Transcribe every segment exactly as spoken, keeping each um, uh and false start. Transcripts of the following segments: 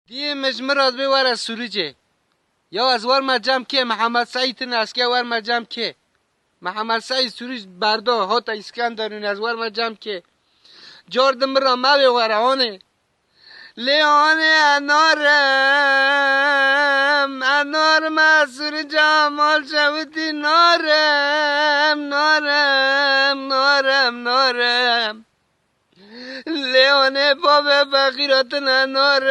Diyê min ji min re dibê were Sûricê. Ya ez werme cem kê? Mihemed Seîd tine, ez ke werme cem kê? Mihemed Seîd Sûric berda, hata Îskenderûn, ez werme cem kê? Car di min re mevê were, hanê. Lê hanê ez narim, ez narim, ez Sûrica mal çewitî narim, narim, narim, narim. Lê hanê bavê feqîra tine narim,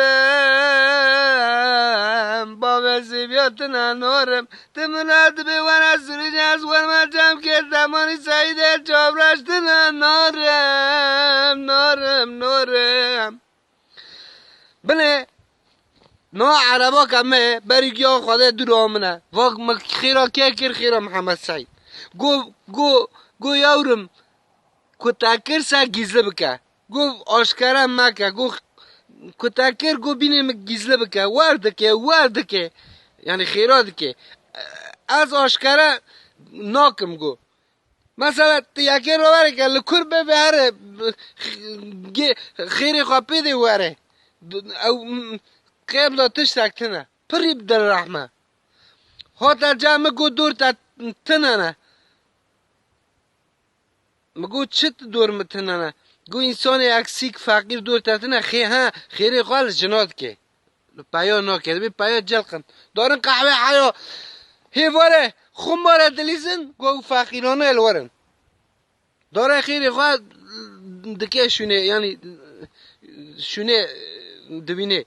bavê zêbiya tine narim. Ti min re dibê were Sûric, ez werme cem kê, demanî Seîdê çavreş tine narim, narim, narim. Binê, no erebaka me berî giya Xwedê dûr a min e. Vak min xêra kê kir, xêra Mihemed Seîd. Go, go, go yawrim, ku te kir se gizli bike. Go aşkere meke. Go ku te kir, go bînê min gizli bike. Wer dike, wer dike. Yani xêra dike. Ez aşkere nakim go. Mesela ti yekê re were ke li kur bebe here, ge-, xêrê xwe pê de were. Ew, m-, qebla tiştek tine. Pirî bi dil rehme. Hate cem min got dor te tine ne. Min got çi tu dor min tine ne? Got însanê eksîk, feqîr dor te tine, xê-, he, xêrê xwe li jina dike. Li peya nake, dibê peya celqin. Darin qehwe heya. Hê vare, xumare dilîzin, got ew feqîrane li werin. Dare xêrê xwe dike şûnê, yani şûnê dibînê.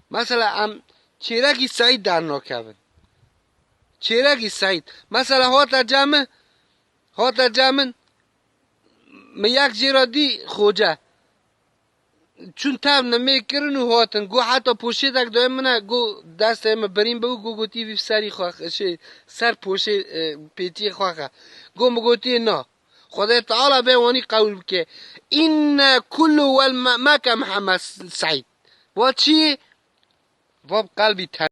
Mesela em çêrekî Seîd dernakevin. Çêrekî Seîd. Mesela hate cem min, hate cem min, min yek jê re dî xoce. Çûn tev nimê kirin û hatin. Got heta poşetek dayê min e, got destê min birîn bibû, got gotî vî serî xwe xe-, şey, ser poşê, e, pêtiyê xwe xe. Got min gotî na. Xwedê Teala bê wanî qewil bike. Înne kullu wel me-, meke Mihemed Seîd. Va çi? Va bi qelbî te-